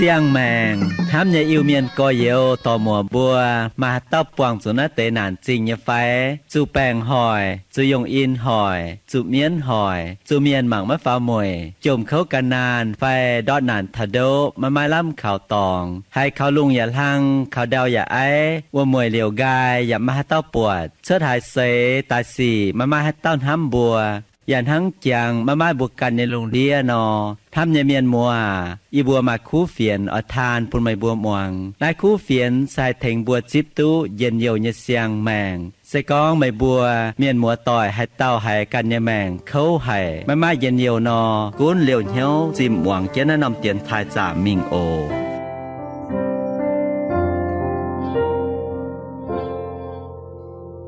Diangh maengc hnamv nyei Iu-Mienh gorx-youz dorc-muoc mbuo, maaih haaix dauh buangh zuqc naaiv deix naanc zingh nyei fai? Zuqc baengc hoic, zuqc yungh in hoic, zuqc mienv hoic, zuqc mienh mangc maiv faaux mueic, jomc kouv gan naanh fai ndortv naanc taux ndoqv maiv maaih lamh kaux dorngx, haiz kaux lungh yaac hlang, kaux ndau yaac aiv, wuom-mueic liouc nqaai yaac maiv maaih haaix dauh buatc, cuotv haaix seix daaih sic maiv maaih haaix dauh hnamv mbuo, yaac hnangv jangx maiv maaih mbuo ganh nyei lungh ndiev nor. Hnamv nyei mienh muoz, yie mbuo maaih kuv fienx oix taan bun meih mbuo muangx. Naaiv kuv fienx se haih tengx mbuo zipv duqv njien-youh nyei siang-maengc. Se gorngv meih mbuo mienh muoz-doic haaix dauh haiz ganh nyei maengc kouv haic, maiv maaih njien-youh nor, gunv liouh hnyouv zimh muangx jienv naaiv norm dienx taaih zaamc mingh oc.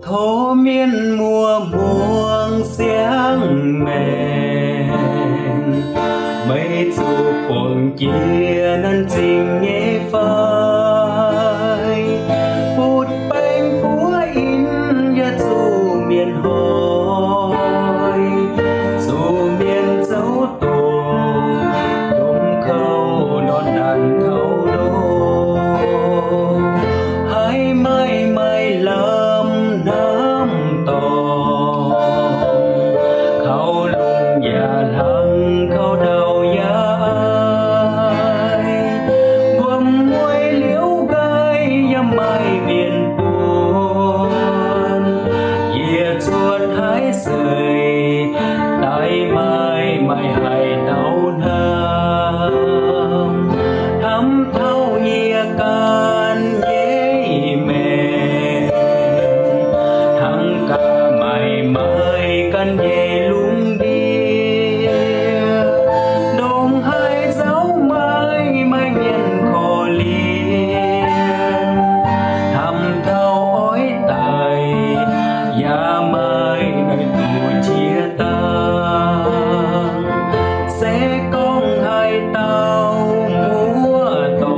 Tov mienh muoz muangx siang-maengc, meih zuqc buangh jiex naanc zingh nyei fai? Butv-baengx buov in yaac zuqc mienh hoic, zuqc mienh zouv doqc, jomc kouv ndortv naanc taux ndoqv, haiz maaih maaih lamh hnamv dorngx, kaux lungh yaac hlang, kaux ndau yaac aiv, wuom-mueic liouc nqaai yaac maaih mienh buonc, yie cuotv haaix seix daaih maaih maaih haaix dauh hnamv, hnamv taux yie ganh nyei maengc, hnangv gaax maaih maaih ganh nyei lungh ndiev, ndongc haaix zaux maaih maaih mienh korv-lienh, hnamv taux oix daic yaac maaih naaiv duqv qiex dangh. Se gorngv haaix dauh muoz-doic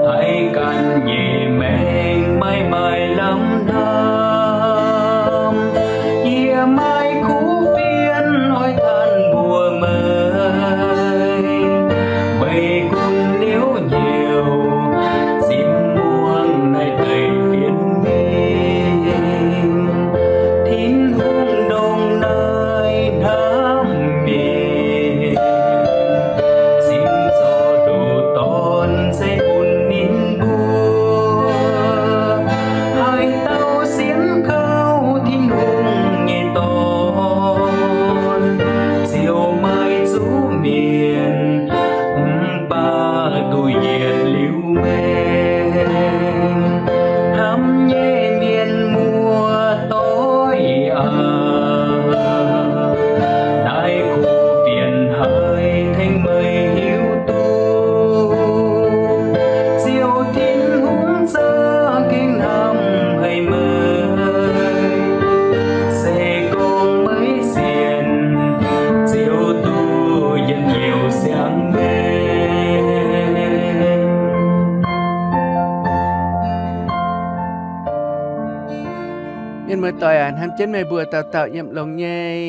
haiz ganh nyei maengc maaih maaih lamh hnamv, yie maaih kuv fienx oix tanh mbuox meih. Meih gunv liouc hnyouv zimv muangx naaiv deix fienx mingh. Tin-Hungh ndongc naaiv hnamv mienh, cingx zorc ndoqc dorn se bun ninh mbuo. Haaix dauh sienx kaux Tin-Hungh nyei Dorn, ziouc maaih zuqc mienh mv baac duqv yietc liuz maengh. Hnamv nyei mienh muoz-doic aac, naaiv kuv fienx haih tengx meih hiuv duqv, Ziouv Tin-Hungh za'gengh hnamv haic meih. Se gorngv meih sienx, ziouc duqv njien-youh siang maengc. Mienh muoz-doic aac, hnamv jienv meih mbuo dauh dauh yiem longx nyei.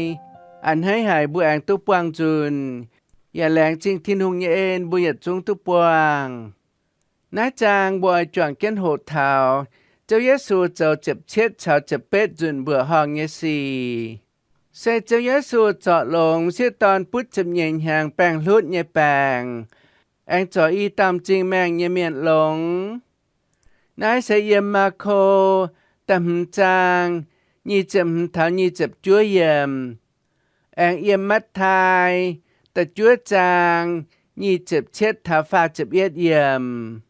A'hneiv haic mbuo aengx duqv buangh nzunc, yaac laengz zingh Tin-Hungh nyei en mbuo yietc zungv duqv buangh. Naaiv zaang mbuo oix juangc jienv hoqc taux Ziouv Yesu zoux ziepc cietv caux ziepc betv nzunc mbuoqc horngh nyei sic. Se Ziouv Yesu zorc longx m'sieqv dorn butv ziepc nyeic hnyangx baengh hlutv nyei baengc, aengx zorc i dauh m'zing maengh nyei mienh longx. Naaiv se yiem Maako da'hmz zaang nyic ziepc hmz taux nyic ziepc juov yiemc, aengx yiem Matv^taai da'juov zaang nyic ziepc cietv taux faah ziepc yietv yiemc.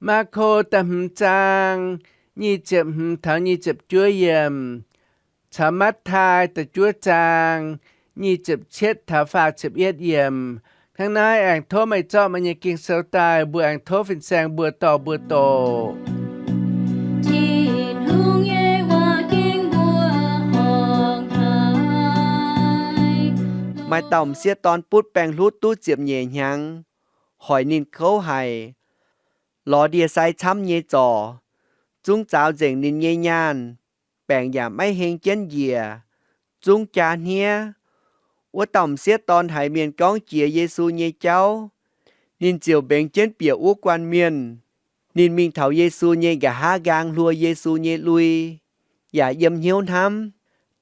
Maako da'hmz zaang nyic ziepc hmz taux nyic ziepc juov yiemc, caux Matv^taai da'juov zaang nyic ziepc cietv taux faah ziepc yietv yiemc. Hnangv naaiv aengx tov meih zorqv meih nyei Ging-Sou daaih, mbuo aengx tov fin-saeng mbuo dorh mbuo doqc. Tin-Hungh nyei waac-ging mbuo horngh haic. Maaih dauh m'sieqv dorn butv baengh hlutv duqv ziepc nyeic hnyangx, hoic ninh kouv haic, lorz ndie-sai camv nyei zorc, zungv zaaux nzengc ninh nyei nyaanh, baengc yaac maiv heng jienv njiec, zungv jaa hniev. Wuov dauh m'sieqv dorn haiz mienh gorngv jiex Yesu nyei jauv, ninh ziouc mbengx jienv bieqc wuov guanh mienh. Ninh mingh taux Yesu nyei nqa'haav nqaang hluo Yesu nyei lui, yaac yiem hnyouv hnamv,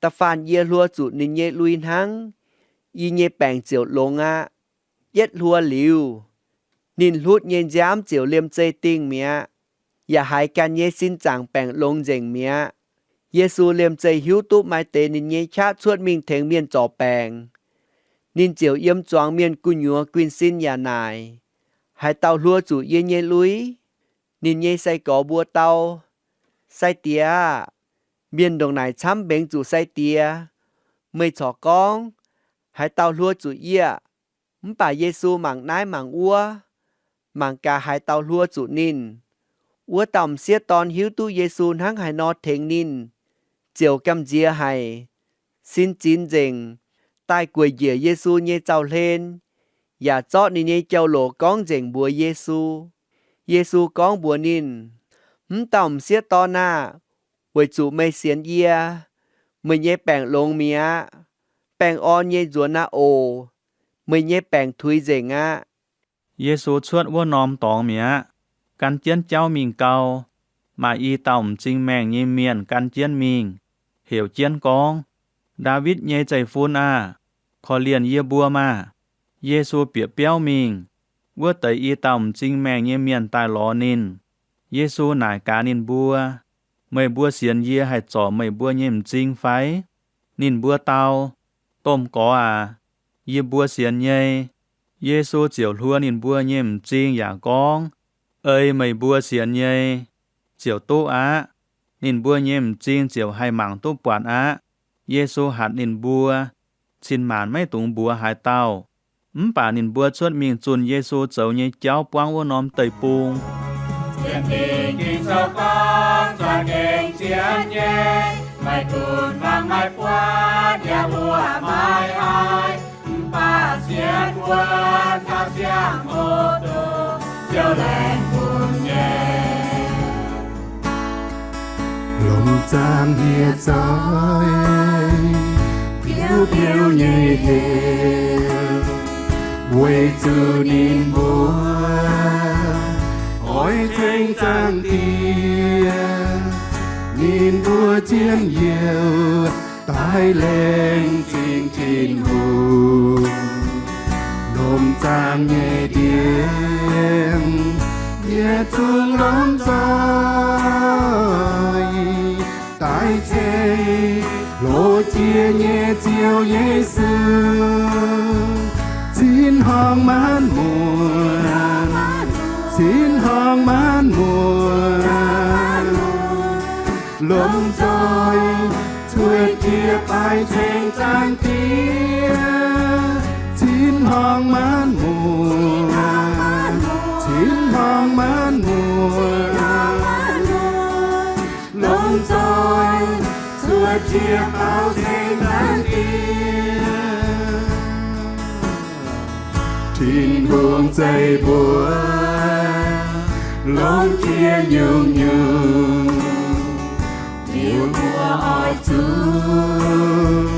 Da'faanh yie hluo zuqc ninh nyei lui hnangv, yie nyei baengc ziouc longx aqv. Yietv hluo liuz, ninh hlutv nyei nziaamv ziouc liemh zeih dingh mi'aqv, yaac haiz ganh nyei sin zaangc baengc longx nzengc mi'aqv. Yesu liemh zeih hiuv duqv maaih deix ninh nyei qaqv cuotv mingh tengx mienh zorc baengc. Ninh ziouc yiem zuangx mienh gu'nyuoz guinh sin yaac naaic, Haaix dauh hluo zuqc yie nyei lui? Ninh nyei sai-gorx mbuo dau, Sai-Diex aah! Mienh ndongc naaic camv mbengx zuqc sai-diex. Meih corc gorngv, Haaix dauh hluo zuqc yie? Mv baac Yesu mangc naaiv mangc wuov, mangc gaax haaix dauh hluo zuqc ninh. Wuov dauh m'sieqv dorn hiuv duqv Yesu hnangv haaix nor tengx ninh, ziouc gamh nziex haic, sin zinx nzengc, daaih gueic njiec Yesu nyei zaux-hlen, yaac zorqv ninh nyei jauv-louc gorngv nzengc mbuox Yesu. Yesu gorngv mbuox ninh, Mv dauh m'sieqv dorn aah! Weic zuqc meih sienx yie, meih nyei baengc longx mi'aqv. Baengh orn nyei nzuonx aqv oc. Meih nyei baengc tuix nzengc aqv. Yesu cuotv wuov norm dorngx mi'aqv, gan jienv jauv mingh gau. Maaih i dauh m'zing maengh nyei mienh gan jienv mingh, heuc jienv gorngv, Ndaawitv nyei Zeiv-Fun aah! Korv-lienh yie mbuo maah! Yesu bieqc biauv mingh. Wuov deix i dauh m'zing maengh nyei mienh daaih lorz ninh. Yesu naaic gaax ninh mbuo, Meih mbuo sienx yie haih zorc meih mbuo nyei m'zing fai? Ninh mbuo dau, Domh Gorx aac, yie mbuo sienx nyei. Yesu ziouc hluo ninh mbuo nyei m'zing yaac gorngv, Ei meih mbuo sienx nyei, ziouc duqv aqv. Ninh mbuo nyei m'zing ziouc haih mangc duqv buatc aqv. Yesu hatc ninh mbuo, Cin-maanc maiv dungx mbuox haaix dauh. Mv baac ninh mbuo cuotv mingh zunh Yesu zoux nyei jauv buangv wuov norm deic-bung. Sienh Dingh Ging-Sou gorngv, Za'gengh sienx nyei, maaih dunh fangx maaih buatc, yaac mbuoqc maaih haiz. Mv baac sienx wuov caux siang-hlo doz, Ziouv laengz bun nyei. Lomh nzangc hieh zoih biouv biouv nyei heuc, weic zuqc ninh mbuo oix ceng Zaangc Diex. Ninh mbuo zien youh daaih laengz zingh Tin-Hungh. Lomh nzangc nyei ndiangx yietc zungv lomh nzoih daaih ceng hlo jiex nyei Ziouv Yesu. Cin-hngongx maanv muotc, cin-hngongx maanv muotc, lomh nzoih cuotv jiex daaih ceng Zaangc Diex. Cin-hngongx maanv muotc, cin-hngongx maanv muotc, lomh nzoih cuotv jiex daaih ceng Zaangc Diex. Tin-Hungh zeiv mbuo longc jiex nyungc-nyungc, liuz mbuo oix zuqc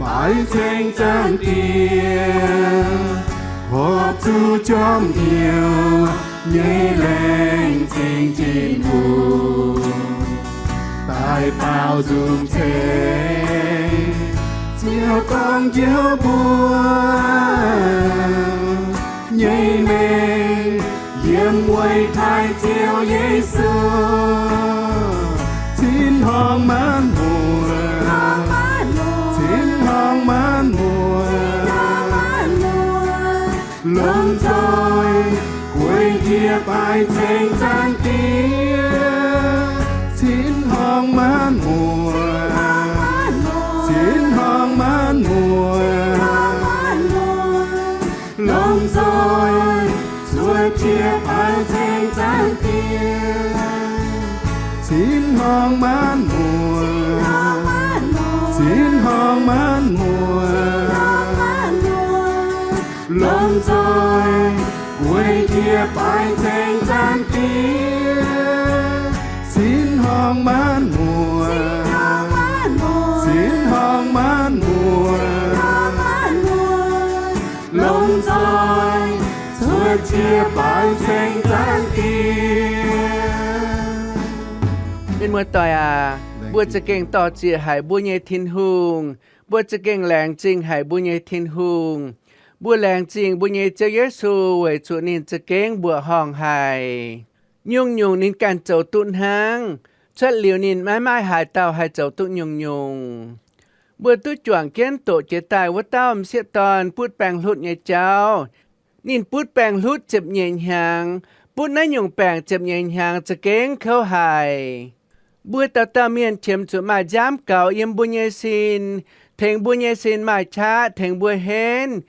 baaix ceng Zaangc Diex, horpc zuqc jorm hnyouv nyei laengz zingh Tin-Hungh, daaih baaux nzung ceng Ziouv gorngv njoux mbuo nyei mengh, yiem weic taaih Ziouv Yesu. Cin-hngongx maanv muotc, cin-hngongx maanv muotc, lomh nzoih gueic jiex baaix ceng Zaangc Diex. Cin-hngongx maanv muotc, cin-hngongx maanv muotc, lomh nzoih cuotv jiex baaix ceng Zaangc Diex. Cin-hngongx maanv muotc, cin-hngongx maanv muotc, lomh nzoih gueic jiex baaix ceng Zaangc Diex. Cin-hngongx maanv muotc, cin-hngongx maanv muotc, Mienh muoz-doic aac, mbuo za'gengh dor-ziec haic mbuo nyei Tin-Hungh. Mbuo za'gengh laengz zingh haic mbuo nyei Tin-Hungh. Mbuo laengz zingh mbuo nyei Ziouv Yesu weic zuqc ninh za'gengh mbuoqc horngh haic. Nyungc-nyungc ninh ganh zoux duqv hnangv. Cuotv liuz ninh maiv maaih haaix dauh haih zoux duqv nyungc-nyungc. Mbuo duqv juangc jienv doqc jiex daaih wuov dauh m'sieqv dorn butv baengh hlutv nyei jauv. Ninh butv baengh hlutv ziepc nyeic hnyangx. Butv naaiv nyungc baengc ziepc nyeic hnyangx za'gengh kouv haic. Mbuo dauh dauh mienh qiemx zuqc maaih nziaamv gaux yiem mbuo nyei sin, tengx mbuo nyei sin maaih qaqv, tengx mbuo henv,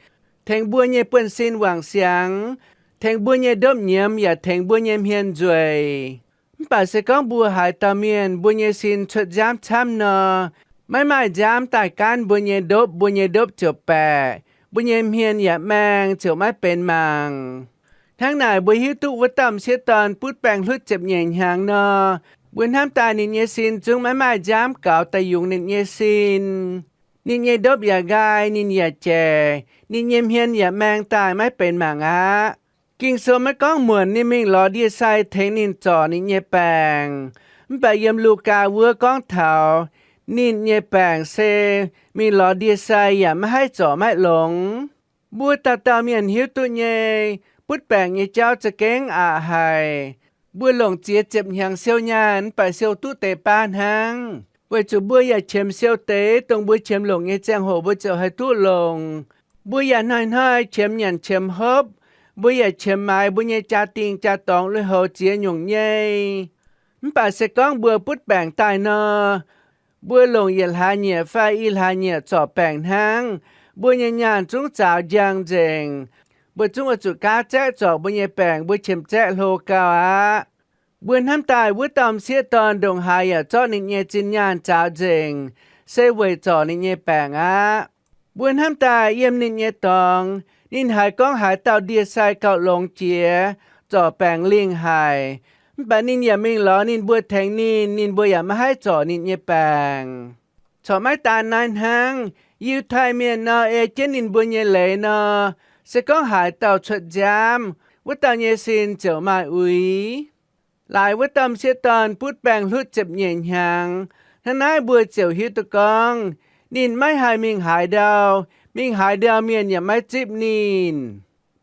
tengx mbuo nyei buonv-sin wangc siangx, tengx mbuo nyei ndopv nyiemz yaac tengx mbuo nyei hmien nzueic. Mv baac se gorngv mbuo haaix dauh mienh mbuo nyei sin cuotv nziaamv camv nor, maiv maaih nziaamv daaih gaanv mbuo nyei ndopv, mbuo nyei ndopv ziouc baeqc, mbuo nyei hmien yaac maeng, ziouc maiv benx mangc. Hnangv naaic mbuo hiuv duqv wuov dauh m'sieqv dorn butv baengh hlutv ziepc nyeic hnyangx nor, mbuo hnamv daaih ninh nyei sin zungv maiv maaih nziaamv gaux daaih yungz ninh nyei sin. Ninh nyei ndopv yaac nqaai, ninh yaac jaic, ninh nyei hmien yaac maeng daaih maiv benx mangc aqv. Ging-Sou maiv gorngv muonc ninh mingh lorz ndie-sai tengx ninh zorc ninh nyei baengc. Mv baac yiem Lugaa wuov gorngv taux ninh nyei baengc se mingh lorz ndie-sai yaac maiv haih zorc maiv longx. Mbuo dauh dauh mienh hiuv duqv nyei, butv baengc nyei jauv za'gengh aqc haic. Mbuo longc ziex ziepc hnyangx siou nyaanh mv baac siou duqv deix baav hnangv, weic zuqc mbuo yaac qiemx siou deix, dongh mbuo qiemx longc nyei ziangh hoc mbuo ziouc haih duqv longc. Mbuo yaac hnoi-hnoi qiemx nyanc qiemx hopv, mbuo yaac qiemx maaiz mbuo nyei jaa-dingh jaa-dorngx lui-houx ziex nyungc nyei. Mv baac se gorngv mbuo butv baengc daaih nor, mbuo longc yietc hlaax nyieqc fai i hlaax nyieqc zorc baengc hnangv, mbuo nyei nyaanh zungv zaaux njang nzengc. Mbuo zungv oix zuqc gaatv zaeqv zorc mbuo nyei baengc, mbuo qiemx zaeqv hlo gau aqv. Mbuo hnamv daaih wuov dauh m'sieqv dorn ndongc haaix yaac zorqv ninh nyei zinh nyaanh zaaux nzengc, se weic zorc ninh nyei baengc aqv. Mbuo hnamv daaih yiem ninh nyei dorngx, ninh haiz gorngv haaix dauh ndie-sai gauh longx jiex, zorc baengc lingh haic, mv baac ninh yaac mingh lorz ninh mbuo tengx ninh, ninh mbuo yaac maiv haih zorc ninh nyei baengc. Corc maiv daan naaiv hnangv, Yiutai Mienh nor ei jienv ninh mbuo nyei leiz nor, se gorngv haaix dauh cuotv nziaamv, wuov dauh nyei sin ziouc maaih uix. Laaix wuov dauh m'sieqv dorn butv baengh hlutv ziepc nyeic hnyangx. Hnangv naaiv mbuo ziouc hiuv duqv gorngv, ninh maiv haih mingh haaix ndau. Mingh haaix ndau mienh yaac maiv zipv ninh.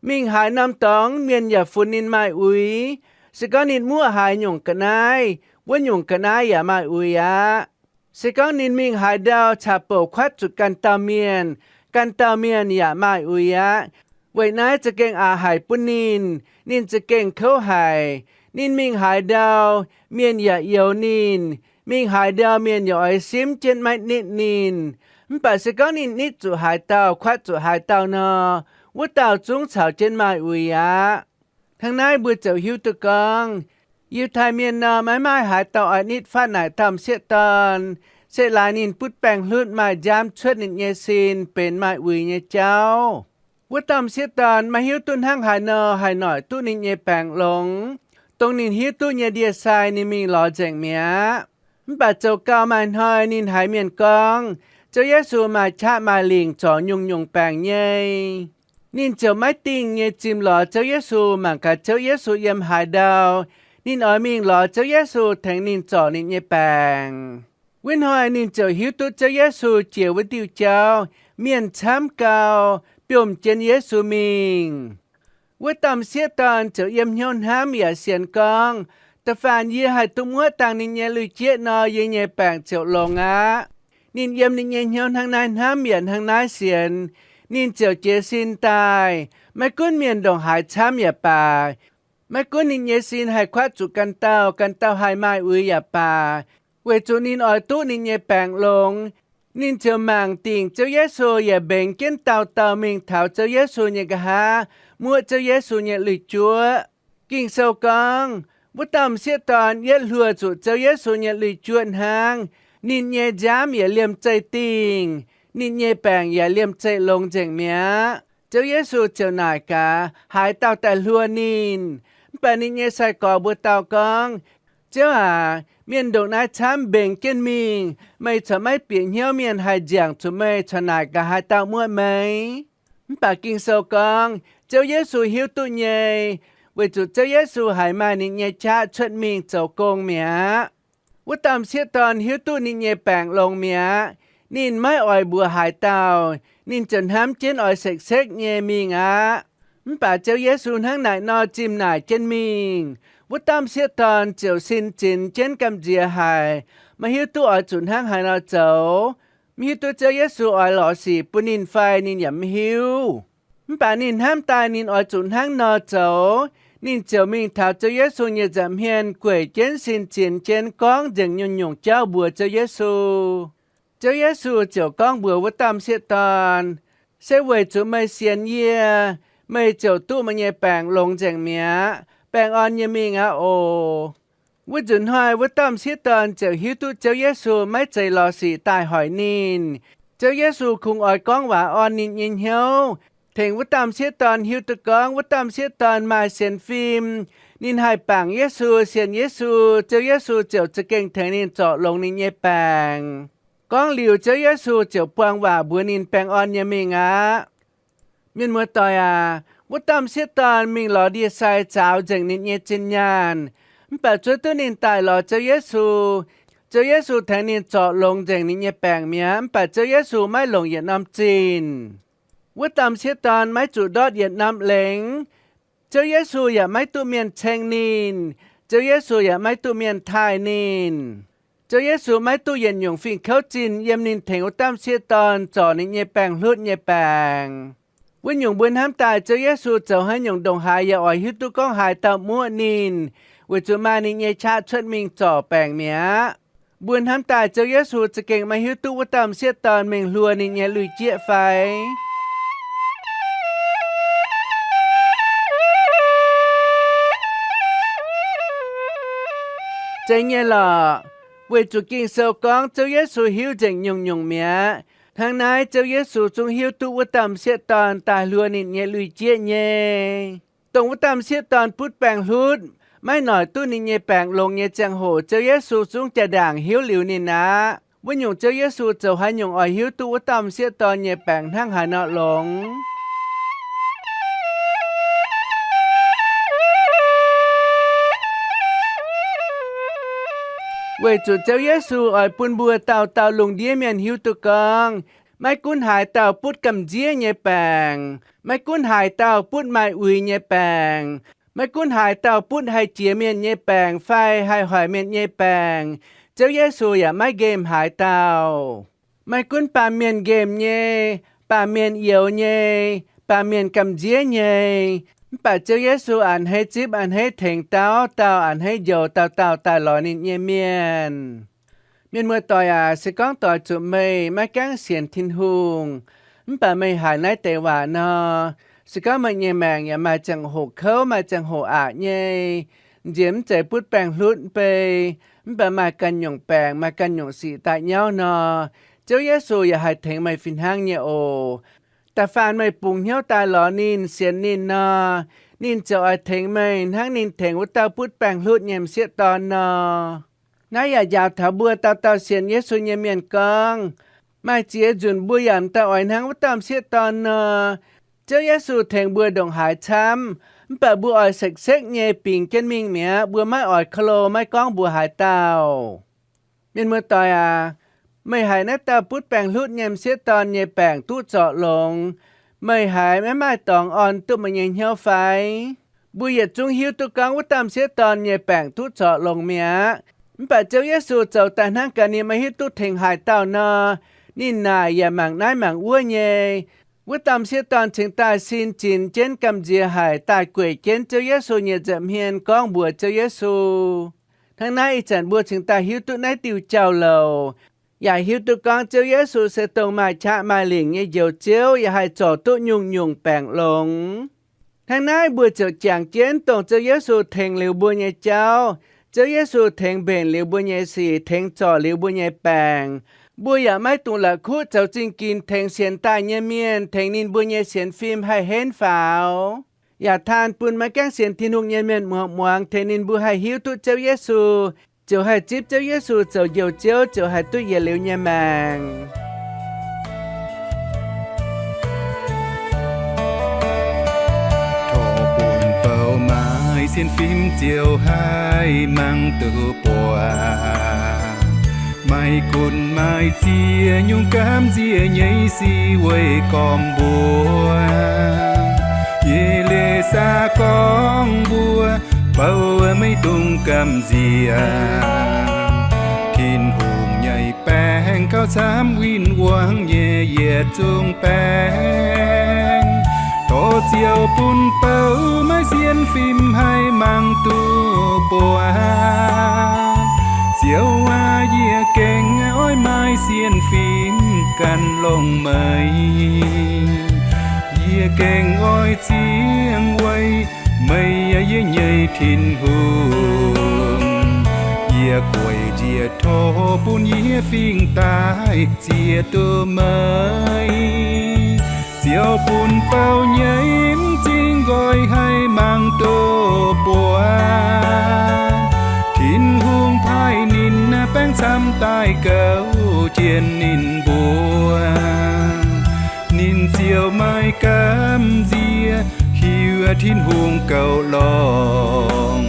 Mingh haaix norm dorngx mienh yaac funx ninh maaih uix. Se gorngv ninh muoqv haaix nyungc ga'naaiv, wuov nyungc ga'naaiv yaac maaih uix aqv. Se gorngv ninh mingh haaix ndau caux bouc kuatv zuqc ganh dauh mienh, ganh dauh mienh yaac maaih uix aqv. Weic naaiv za'gengh aqc haic bun ninh. Ninh za'gengh kouv haic. Ninh mingh haaix ndau, mienh yaac youx ninh. Mingh haaix ndau mienh yaac oix simv jienv maiv nitv ninh. Mv baac se gorngv ninh nitv zuqc haaix dauh, kuatv zuqc haaix dauh nor, wuov dauh zungv caux jienv maaih uix aqv. Hnangv naaiv mbuo ziouc hiuv duqv gorngv, Yiutai Mienh nor maiv maaih haaix dauh oix nitv fatv naaic dauh m'sieqv dorn, se laaix ninh butv baengh hlutv maaih nziaamv cuotv ninh nyei sin benx maaih uix nyei jauv. Wuov dauh m'sieqv dorn maiv hiuv duqv hnangv haaix nor haih noic duqv ninh nyei baengc longx. Dongh ninh hiuv duqv nyei ndie-sai ninh mingh lorz nzengc mi'aqv. Mv baac zoux gau maaih hnoi ninh haiz mienh gorngv, Ziouv Yesu maaih qaqv maaih lingc zorc nyungc-nyungc baengc nyei. Ninh ziouc maiv dingh nyei zimh lorz Ziouv Yesu mangc gaax Ziouv Yesu yiem haaix ndau. Ninh oix mingh lorz Ziouv Yesu tengx ninh zorc ninh nyei baengc. Wuov hnoi ninh ziouc hiuv duqv Ziouv Yesu jiex wuov diuh jauv, mienh camv gau, biomv jienv Yesu mingh. Wuov dauh m'sieqv dorn ziouc yiem hnyouv hnamv yaac sienx gorngv, Da'faanh yie haih duqv muoqv dangh ninh nyei lui-jieqv nor, yie nyei baengc ziouc longx aqv. Ninh yiem ninh nyei hnyouv hnangv naaiv hnamv yaac hnangv naaiv sienx, ninh ziouc jiez sin daaih, maiv gunv mienh ndongc haaix camv yaac baac, maiv gunv ninh nyei sin haih kuatv zuqc ganh dauh, ganh dauh haih maaih uix yaac baac, weic zuqc ninh oix duqv ninh nyei baengc longx. Ninh ziouc mangc dingc Ziouv Yesu yaac mbengx jienv dauh dauh mingh taux Ziouv Yesu nyei nqa'haav, muoqv Ziouv Yesu nyei lui-juoqv. Ging-Sou gorngv, wuov dauh m'sieqv dorn yietv hluoh zuqc Ziouv Yesu nyei lui-juoqv hnangv, ninh nyei nziaamv yaac liemh zeih dingh, ninh nyei baengc yaac liemh zeih longx nzengc mi'aqv. Ziouv Yesu ziouc naaic gaax, haaix dauh daaih hluo ninh? Mv baac ninh nyei sai-gorx mbuo dau gorngv, Ziouv aac, mienh ndongc naaiv camv mbengx jienv mingh, meih corc maiv bieqc hnyouv mienh haih nziangc zuqc meih corc naaic gaax haaix dauh muoqv meih? Mv baac Ging-Sou gorngv, Ziouv Yesu hiuv duqv nyei, weic zuqc Ziouv Yesu haiz maaih ninh nyei qaqv cuotv mingh zoux gong mi'aqv. Wuov dauh m'sieqv dorn hiuv duqv ninh nyei baengc longx mi'aqv. Ninh maiv oix mbuox haaix dauh. Ninh ziouc hnamv jienv oix sekv-sekv nyei mingh aqv. Mv baac Ziouv Yesu hnangv naaic nor zimh naaic jienv mingh. Wuov dauh m'sieqv dorn ziouc sin zinx jienv gamh nziex haic, maiv hiuv duqv oix zuqc hnangv haaix nor zoux. Mv hiuv duqv Ziouv Yesu oix lorz sic bun ninh fai ninh yaac mv hiuv. Mv baac ninh hnamv daaih ninh oix zuqc hnangv nor zoux. Ninh ziouc mingh taux Ziouv Yesu nyei nza'hmien gueic jienv sin zinx jienv gorngv nzengc nyungc-nyungc jauv mbuox Ziouv Yesu. Ziouv Yesu ziouc gorngv mbuox wuov dauh m'sieqv dorn, Se weic zuqc meih sienx yie, meih ziouc duqv meih nyei baengc longx nzengc mi'aqv. Baengh orn nyei mingh aqv oc. Wuov nzunc hnoi wuov dauh m'sieqv dorn ziouc hiuv duqv Ziouv Yesu maiv zeiz lorz sic daaih hoic ninh. Ziouv Yesu kungx oix gorngv waac orn ninh nyei hnyouv, tengx wuov dauh m'sieqv dorn hiuv duqv gorngv wuov dauh m'sieqv dorn maaih sienx fim, ninh haih bangc Yesu, sienx Yesu, Ziouv Yesu ziouc za'gengh tengx ninh zorc longx ninh nyei baengc. Gorngv liuz, Ziouv Yesu ziouc buang waac mbuox ninh baengh orn nyei mingh aqv. Mienh muoz-doic aac, wuov dauh m'sieqv dorn mingh lorz ndie-sai zaaux nzengc ninh nyei zinh nyaanh, mv baac zuov duqv ninh daaih lorz Ziouv Yesu. Ziouv Yesu tengx ninh zorc longx nzengc ninh nyei baengc mi'aqv, mv baac Ziouv Yesu maiv longc yietc norm zinh. Wuov dauh m'sieqv dorn maiv zuqc ndortv yietc norm lengx. Ziouv Yesu yaac maiv duqv mienh ceng ninh. Ziouv Yesu yaac maiv duqv mienh taaih ninh. Ziouv Yesu maiv duqv yietc nyungc fingx kouv zinh yiem ninh tengx wuov dauh m'sieqv dorn zorc ninh nyei baengc hlutv nyei baengc. Wuov nyungc mbuo hnamv daaih Ziouv Yesu zoux haaix nyungc ndongc haaix yaac oix hiuv duqv gorngv haaix dauh muoqv ninh, weic zuqc maaih ninh nyei qaqv cuotv mingh zorc baengc mi'aqv. Mbuo hnamv daaih Ziouv Yesu za'gengh maiv hiuv duqv wuov dauh m'sieqv dorn mingh hluo ninh nyei lui-jieqv fai? Zeiz nyei lorqc. Weic zuqc Ging-Sou gorngv Ziouv Yesu hiuv nzengc nyungc-nyungc mi'aqv. Hnangv naaiv Ziouv Yesu zungv hiuv duqv wuov dauh m'sieqv dorn daaih hluo ninh nyei lui-jieqv nyei. Dongh wuov dauh m'sieqv dorn butv baengh hlutv, maiv noic duqv ninh nyei baengc longx nyei ziangh hoc, Ziouv Yesu zungv jaa-ndaangc hiuv liuz ninh aqv. Wuov nyungc Ziouv Yesu zoux haaix nyungc oix hiuv duqv wuov dauh m'sieqv dorn nyei baengc hnangv haaix nor longx. Weic zuqc Ziouv Yesu oix bun mbuo dauh dauh lungh ndiev mienh hiuv duqv gorngv, maiv gunv haaix dauh butv gamh nziev nyei baengc, maiv gunv haaix dauh butv maaih uix nyei baengc, maiv gunv haaix dauh butv haih jiex mienh nyei baengc fai haih hoic mienh nyei baengc, Ziouv Yesu yaac maiv nqemh haaix dauh. Maiv gunv baamh mienh nqemh nyei, baamh mienh youx nyei, baamh mienh gamh nziev nyei, mv baac Ziouv Yesu a'hneiv zipv, a'hneiv tengx dauh dauh, a'hneiv njoux dauh dauh daaih lorz ninh nyei mienh. Mienh muoz-doic aac, se gorngv doix zuqc meih maiv gaengh sienx Tin-Hungh, mv baac meih haiz naaiv deix waac nor, se gorngv meih nyei maengc yaac maaih ziangh hoc kouv, maaih ziangh hoc aqc nyei, nziex mv zeiz butv baengh hlutv mbei, mv baac maaih ganh nyungc baengc, maaih ganh nyungc sic daaih nyauv nor, Ziouv Yesu yaac haih tengx meih fih hnangv nyei oc. Da'faanh meih bungx hnyouv daaih lorz ninh, sienx ninh nor, ninh ziouc oix tengx meih hnangv ninh tengx wuov dauh butv baengh hlutv nyei m'sieqv dorn nor. Naaiv yaac njaaux taux mbuo dauh dauh sienx Yesu nyei mienh gorngv, maaih ziex nzunc mbuo yaac m'daaih oix hnangv wuov dauh m'sieqv dorn nor, Ziouv Yesu tengx mbuo ndongc haaix camv, mv baac mbuo oix sekv-sekv nyei bingx jienv mingh mi'aqv. Mbuo maiv oix ka'lo, maiv gorngv mbuox haaix dauh. Mienh muoz-doic aac, meih haiz naaiv dauh butv baengh hlutv nyei m'sieqv dorn nyei baengc duqv zorc longx, meih haiz maiv maaih dorngx orn duqv meih nyei hnyouv fai? Mbuo yietc zungv hiuv duqv gorngv wuov dauh m'sieqv dorn nyei baengc duqv zorc longx mi'aqv. Mv baac Ziouv Yesu zoux daaih hnangv gaax ninh maiv hiuv duqv tengx haaix dauh nor, ninh naaic yaac mangc naaiv mangc wuov nyei. Wuov dauh m'sieqv dorn cingx daaih sin zinx jienv gamh nziex haic daaih gueic jienv Ziouv Yesu nyei nza'hmien gorngv mbuox Ziouv Yesu. Hnangv naaiv ih zanc mbuo cingx daaih hiuv duqv naaiv diuh jauv-louc, yaac hiuv duqv gorngv Ziouv Yesu se dongh maaih qaqv maaih lingc nyei Njoux Ziouv, yaac haih zorc duqv nyungc-nyungc baengc longx. Hnangv naaiv mbuo ziouc jangx jienv dongh Ziouv Yesu tengx liuz mbuo nyei jauv, Ziouv Yesu tengx mbenc liuz mbuo nyei sic, tengx zorc liuz mbuo nyei baengc. Mbuo yaac maiv dungx la'kuqv zoux zingh ginx tengx sienx daaih nyei mienh, tengx ninh mbuo nyei sienx fim haih henv faaux. Yaac taan bun maiv gaengh sienx Tin-Hungh nyei mienh muangx, muangx tengx ninh mbuo haih hiuv duqv Ziouv Yesu, ziouc haih zipv Ziouv Yesu zoux Njoux Ziouv, ziouc haih duqv yietc liuz nyei maengc. Sienx fim ziouc haih mangc duqv buatc, maaih gunv maaih ziex nyungc gamh nziex nyei sic weih gormx mbuo. Yie leiz saax gorngv mbuo, bouh maiv dungx gamh nziex. Tin-Hungh nyei baengc gauh camv win-wangv nyei yietc zungv baengc. Tov ziouc bun bouh maiv sienx fim haih mangc duqv buatc. Ziouv aac, yie gengh oix maaih sienx fim ganh longc meih. Yie gengh oix ziangh weic meih, yie nyei Tin-Hungh. Yie gueic njiec tov bun yie fingx daaih ziex duqv meih. Ziouv bun bouh nyei m'zing nqoi haih mangc duqv buatc. Tin-Hungh paaiv ninh baengc camv daaih gouv jienv ninh mbuo. Ninh ziouc maaih gamh nziex hiuv Tin-Hungh gouv longx.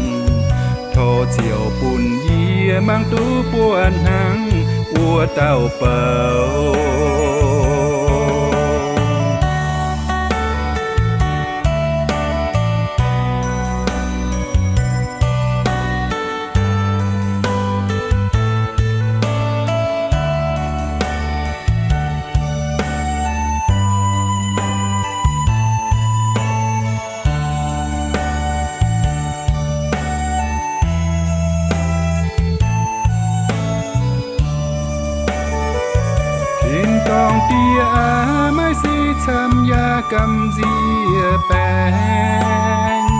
Tov ziouc bun yie mangc duqv buatc hnangv wuov dauh bouh. Tin-dorngh Die aac, maaih sic camv yaac gamh nziex baengc.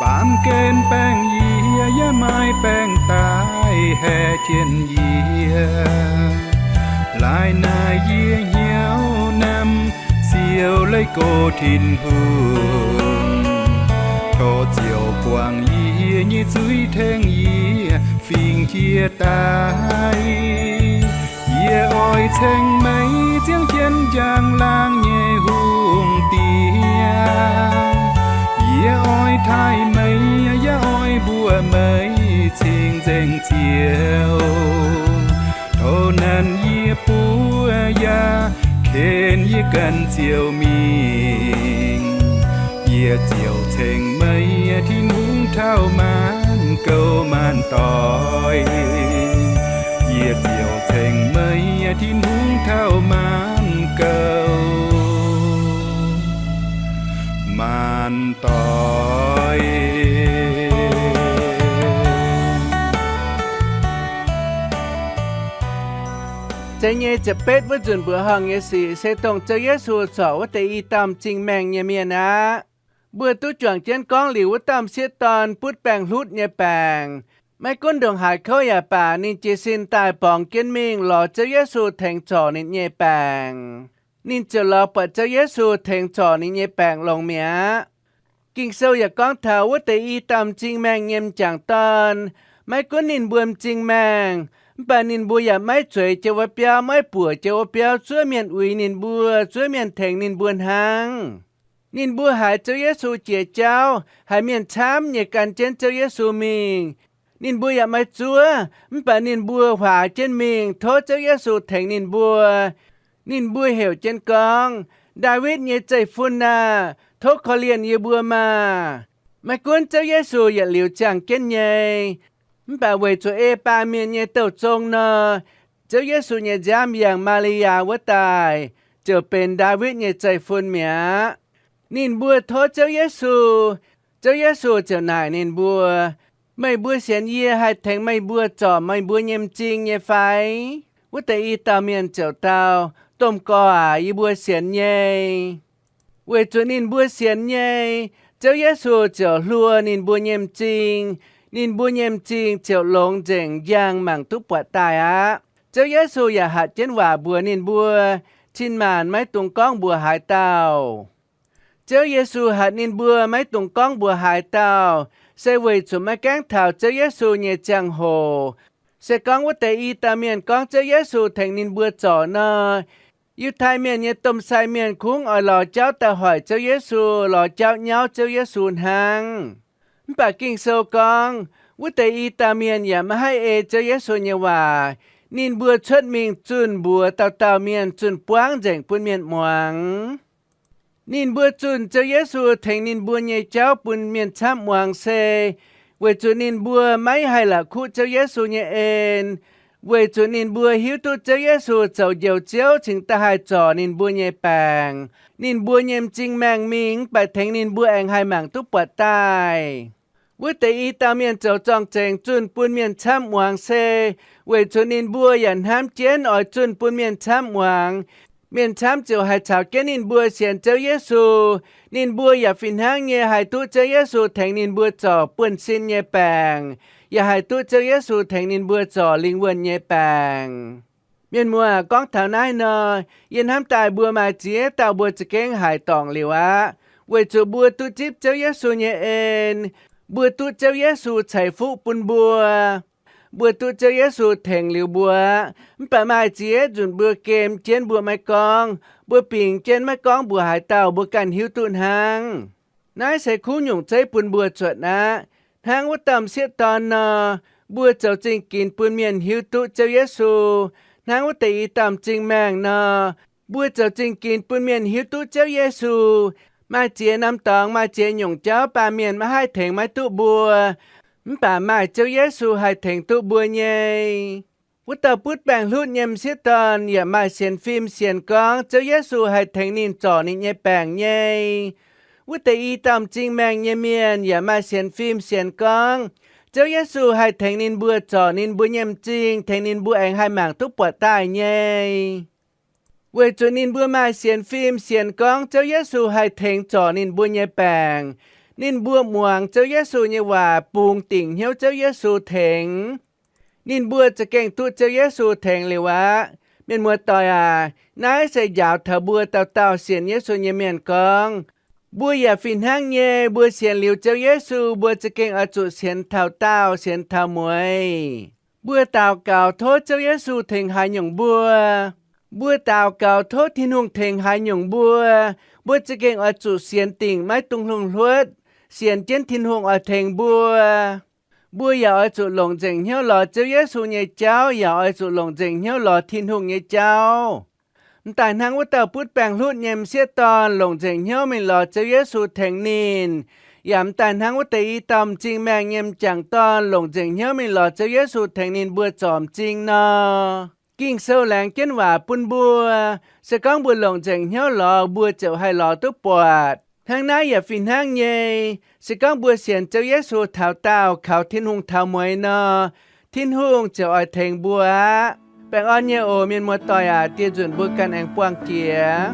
Baamh gen baengh yie, yaac maaih baengh daaih haeqv jienv yie. Laaix naaic yie hnyouv namx siou leih go Tin-Hungh. Tov ziouc guangc yie nyei zuiz, tengx yie fingx jiex daaih. Yie oix ceng meih, ziangh jienv njang-laangc nyei hungh diex. Yie oix taaih meih, yaac oix mbuox meih cing-nzengc Ziouv. Tov nanc yie buov yaac ken yie ganh ziouc mingh. Yie ziouc ceng meih, Tin-Hungh, taux maanc gouv maanc doic. Yie ziouc ceng meih, Tin-Hungh, taux maanc gouv maanc doic. Zeiz nyei ziepc betv wuov nzunc mbuoqc horngh nyei sic se dongh Ziouv Yesu corc wuov deix i dauh m'zing maengh nyei mienh aqv. Mbuo duqv juangc jienv gorngv liuz wuov dauh m'sieqv dorn butv baengc hlutv nyei baengc. Maiv gunv ndongc haaix kouv yaac baac, ninh jiez sin daaih borngz jienv mingh lorz Ziouv Yesu tengx zorc ninh nyei baengc. Ninh ziouc lorz buatc Ziouv Yesu tengx zorc ninh nyei baengc longx mi'aqv. Ging-Sou yaac gorngv taux wuov deix i dauh m'zing maengh nyei m'jangc dorn, maiv gunv ninh mbuo m'zing maengh, mv baac ninh mbuo yaac maiv zueiz jienv wuov biauv, maiv buoc jienv wuov biauv zuov mienh uix ninh mbuo, zuov mienh tengx ninh mbuo hnangv. Ninh mbuo haiz Ziouv Yesu jiex jauv, haiz mienh camv nyei gan jienv Ziouv Yesu mingh. Ninh mbuo yaac maiv zuov, mv baac ninh mbuo huaax jienv mingh tov Ziouv Yesu tengx ninh mbuo. Ninh mbuo heuc jienv gorngv, Ndaawitv nyei Zeiv-Fun aah! Tov korv-lienh yie mbuo maah! Maiv gunv Ziouv Yesu yietc liuz ziangh jienv nyei, mv baac weic zuqc ei baamh mienh nyei douh zong nor, Ziouv Yesu nyei nziaamv yangh Maa^li^yaa wuov daaih, ziouc benx Ndaawitv nyei Zeiv-Fun mi'aqv. Ninh mbuo tov Ziouv Yesu. Ziouv Yesu ziouc naaic ninh mbuo, Meih mbuo sienx yie haih tengx meih mbuo zorc meih mbuo nyei m'zing nyei fai? Wuov deix i dauh mienh ziouc dau, Domh Gorx aac, yie mbuo sienx nyei. Weic zuqc ninh mbuo sienx nyei, Ziouv Yesu ziouc hluo ninh mbuo nyei m'zing. Ninh mbuo nyei m'zing ziouc longx nzengc, njang mangc duqv buatc daaih aqv. Ziouv Yesu yaac hatc jienv waac mbuox ninh mbuo, cin-maanc maiv dungx gorngv mbuox haaix dauh. Ziouv Yesu hatc ninh mbuo maiv dungx gorngv mbuox haaix dauh, se weic zuqc maiv gaengh taux Ziouv Yesu nyei ziangh hoc. Se gorngv wuov deix i dauh mienh gorngv Ziouv Yesu tengx ninh mbuo zorc nor, Yiutai Mienh nyei domh sai mienh kungx oix lorz jauv daaih hoic Ziouv Yesu, lorz jauv nyauv Ziouv Yesu hnangv. Mv baac Ging-Sou gorngv, wuov deix i dauh mienh yaac maiv haih ei Ziouv Yesu nyei waac. Ninh mbuo cuotv mingh zunh mbuox dauh dauh mienh, zunh buangv nzengc bun mienh muangx. Ninh mbuo zunh Ziouv Yesu tengx ninh mbuo nyei jauv bun mienh camv muangx se weic zuqc ninh mbuo maiv haih la'kuqv Ziouv Yesu nyei en, weic zuqc ninh mbuo hiuv duqv Ziouv Yesu zoux Njoux Ziouv cingx daaih haih zorc ninh mbuo nyei baengc. Ninh mbuo nyei m'zing maengh mingh mv baac tengx ninh mbuo aengx haih mangc duqv buatc daaih. Wuov deix i dauh mienh zoux zorng-zengx zunh bun mienh camv muangx se weic zuqc ninh mbuo yaac hnamv jienv oix zunh bun mienh camv muangx. Mienh camv ziouc haih caux jienv ninh mbuo sienx Ziouv Yesu. Ninh mbuo yaac fih hnangv nyei haih duqv Ziouv Yesu tengx ninh mbuo zorc buonv-sin nyei baengc, yaac haih duqv Ziouv Yesu tengx ninh mbuo zorc lingh wuonh nyei baengc. Mienh muoz, gorngv taux naaiv nor, yie hnamv daaih mbuo maaih ziex dauh mbuo za'gengh haiz dorngc liuz aqv, weic zuqc mbuo duqv zipv Ziouv Yesu nyei en, mbuo duqv Ziouv Yesu ceix fuqv bun mbuo. Mbuo duqv Ziouv Yesu tengx liuz mbuo aqv. Mv baac maaih ziex nzunc mbuo gem jienv mbuo maiv gorngv, mbuo bingx jienv maiv gorngv mbuox haaix dauh mbuo ganh hiuv duqv hnangv. Naaiv se kuv nyungc zeiv bun mbuo zuotc aqv. Hnangv wuov dauh m'sieqv dorn nor, mbuo zoux zingh ginx bun mienh hiuv duqv Ziouv Yesu. Hnangv wuov deix i dauh m'zing maengh nor, mbuo zoux zingh ginx bun mienh hiuv duqv Ziouv Yesu. Maaih ziex norm dorngx, maaih ziex nyungc jauv baamh mienh maiv haih tengx maiv duqv mbuo, mv baac maaih Ziouv Yesu haih tengx duqv mbuo nyei. Wuov dauh butv baengc hlutv nyei m'sieqv dorn yaac maaih sienx fim sienx gorngv Ziouv Yesu haih tengx ninh zorc ninh nyei baengc nyei. Wuov deix i dauh m'zing maengh nyei mienh yaac maaih sienx fim sienx gorngv Ziouv Yesu haih tengx ninh mbuo zorc ninh mbuo nyei m'zing, tengx ninh mbuo aengx haih mangc duqv buatc daaih nyei. Weic zuqc ninh mbuo maaih sienx fim sienx gorngv Ziouv Yesu haih tengx zorc ninh mbuo nyei baengc, ninh mbuo muangx Ziouv Yesu nyei waac, bungx dingc hnyouv Ziouv Yesu tengx. Ninh mbuo za'gengh duqv Ziouv Yesu tengx liuz aqv. Mienh muoz-doic aac, naaiv se njaaux taux mbuo dauh dauh sienx Yesu nyei mienh gorngv, mbuo yaac fih hnangv nyei, mbuo sienx liuz Ziouv Yesu, mbuo za'gengh oix zuqc sienx taux daauh, sienx taux mueiz. Mbuo daux gaux tov Ziouv Yesu tengx haaix nyungc mbuo, mbuo daux gaux tov Tin-Hungh tengx haaix nyungc mbuo, mbuo za'gengh oix zuqc sienx dingc maiv dungx hlungh hluotv, sienx jienv Tin-Hungh oix tengx mbuo. Mbuo yaac oix zuqc longc nzengc hnyouv lorz Ziouv Yesu nyei jauv, yaac oix zuqc longc nzengc hnyouv lorz Tin-Hungh nyei jauv. M'daaih hnangv wuov dauh butv baengc hlutv nyei m'sieqv dorn longc nzengc hnyouv mingh lorz Ziouv Yesu tengx ninh, yaac m'daaih hnangv wuov deix i dauh m'zing maengh nyei m'jangc dorn longc nzengc hnyouv mingh lorz Ziouv Yesu tengx ninh mbuo zorc m'zing nor. Ging-Sou laengz jienv waac bun mbuo, se gorngv mbuo longc nzengc hnyouv lorz, mbuo ziouc haih lorz duqv buatc. Hnangv naaiv yaac fih hnangv nyei, se gorngv mbuo sienx Ziouv Yesu taux daauh, kaux Tin-Hungh taux mueiz nor, Tin-Hungh ziouc oix tengx mbuo aqv. Baengh orn nyei oc, mienh muoz-doic aac, dieh nzunc mbuo ganh aengx buangh jiex.